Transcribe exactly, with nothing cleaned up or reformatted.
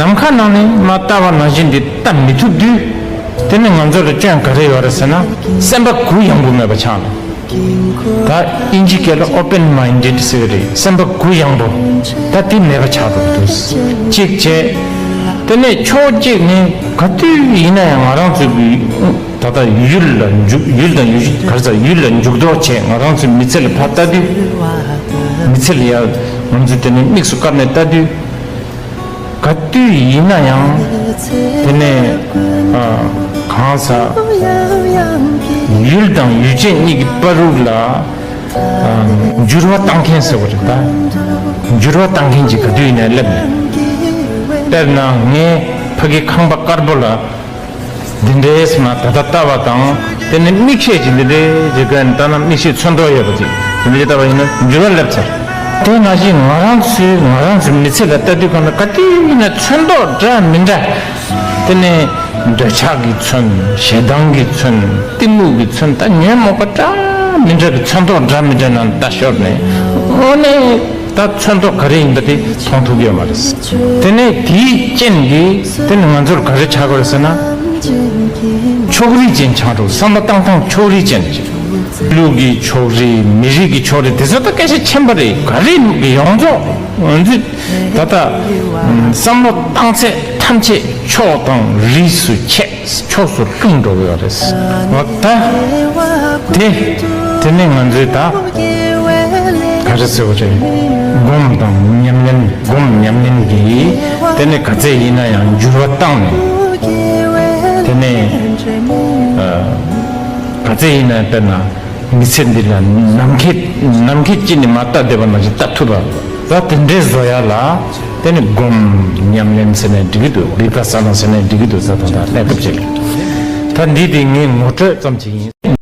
ནམ་མཁའ་ནང་ནས་མར་ལྟ་བ་ནང་བཞིན་དེ་ལྟ་མི་ཐུབ་དུས། དེ་ནི་ང་ཚོ་ལ་སྐྱོན་ག་རེ་ཡོད་རེད་ཟེར་ན། སེམས་པ་གུ་ཡངས་པོ་མེད་པ་ཆགས་ནས། ད་དབྱིན་ཇི་སྐད་ལ་open minded ཟེར་གི་རེད། སེམས་པ་གུ་ཡངས་པོ། ད་དེ་མེད་པ་ཆགས་འགྲོ་གི་འདུག་གཅིག་བྱས། དེ་ནས་ཕྱོགས་གཅིག་ནས་ག་དུས་ཡིན་ན་ཡང་ང་རང་ཚོའི་གི་ད་ལྟ་ཡུལ་ལ་འཇུག་ཡུལ་དང་ཡུལ་ག་རེ་ཟེར། ཡུལ་ལ་འཇུག་ལྡོག་བྱས། ང་རང་ཚོའི་མི་ཚེ་ལ་ཕར་ལྟ་དུས། མི་ཚེ་ལ་ཡ་ང་ཚོས་དེ་ནས་དམིགས་སུ་བཀར་ནས་ལྟ་དུས། ག་དུས་ཡིན་ན་ཡང་། དེ་ནས་ཨ། གང་ཟག་ཡུལ་དང་ཡུལ་ཅན་གཉིས་ཀྱི་བར་དུ་ལ་ཨ། འགྱུར་བ་བཏང་མཁན་ཟེར་བ་རེད་ད། འགྱུར་བ་བཏང་མཁན་ཅིག་ག་དུས་ཡིན་ན་སླེབས་ནས། དཔེར་ན་ངས་ཕ་གི་ཁང་པ་དཀར་པོ་ལ་འདི་འདྲའི་སེམས་ལ་ད་ལྟ་ལྟ་བ་དང་། དེ་ནས་མིག་ཤེས་ཀྱིས་འདི་འདྲའི་ཅིག་བཀོད་ནས་ལྟ་ན། མིག་ཤེས་ཚོན་མདོག་ཡོད་པ་ཅིག་འདི་འདྲའི་ལྟ་བ་ཡིན་ན་འགྱུར་བ་སླེབས་ཚར། དེ་ནང་བཞིན་ང་རང་ཚོའི་ང་རང་ཚོའི་མི་ཚེ་ལ་ལྟ་དུས་གང་ལ་ག་དུས་ཡིན་ན་ཚོན་མདོག་འདྲ་མི་འདྲ། དེ་ནས་འདོད་ཆགས་ཀྱི་ཚོན། ཞེ་སྡང་གི་ཚོན། གཏི་མུག་གི་ཚོན། ད་ཉོན་མོངས་པ་འདྲ་མི་འདྲ་གི་ཚོན་མདོག་འདྲ་མི་འདྲ་ནང་ལྟ་ཞོར་ནས། དངོས་གནས་ད་ཚོན་མདོག་ག་རེ་ཡིན་པ་དེ་མཐོང་ཐུབ་ཡོད་མ་རེད། དེ་ནས་དེའི་རྐྱེན་གྱིས་དེ་ནི་ང་ཚོར་ག་རེ་ཆགས་ཀྱི་རེད་ཟེར་ན། ཕྱོགས་རིས་ཅན་ཆགས་འགྲོ། བསམ་བློ་བཏང་སྟངས་ཕྱོགས་རིས་ཅན་ཅིག་ལུགས་ཀྱི་ཕྱོགས་རིས། མི་རིགས་ཀྱི་ཕྱོགས་རིས། དེ་ཚོ་ད་སྐད་ཆ་ཆེན་པོ་རེད། ག་རེ་ཡོངས་རྫོགས་ང་ཚོས་ད་ལྟ་བསམ་བློ་བཏང་ཚད་ཐམས་ཅད་ཕྱོགས་དང་རིས་སུ་ཆད། ཕྱོགས་སུ་ལྷུང་འགྲོ་གི་ཡོད་རེད། འོ་ད། དེ། དེ་ནས་ང་ཚོས་ད་ག་རེ་ཟེར་བ་རེད། སྒོམ་དང་ཉམས་ལེན། སྒོམ་ཉམས་ལེན་གྱིས་དེ་ནས་ག་ཚད་ཡིན་ན་ཡང་འགྱུར་བ་བཏང་ནས། དེ་ནས་ཨ། ག་ཚད་ཡིན་ན་ཡང་། དཔེར་ན་མི་ཚེ་འདི་ལ་ནམ་མཁའི་ནམ་མཁའི་དཀྱིལ་ནས་མར་ལྟ་བསྡད་པ་ནང་བཞིན་ལྟ་ཐུབ་པ། ད་དེ་འདྲའི་བཟོ་ཡ་ལ་དེ་ནི་སྒོམ་ཉམས་ལེན་ཟེར་ནའི་འགྲིག་གི་འདུག་བི་པ་ས་ན་ཟེར་ནའི་འགྲིག་གི་འདུག་ད་ད་ལྟ་གནས་སྐབས་ཅིག་ལ། ད་འདི་དེ་ངའི་ངོ་སྤྲོད་ཙམ་ཅིག་ཡིན།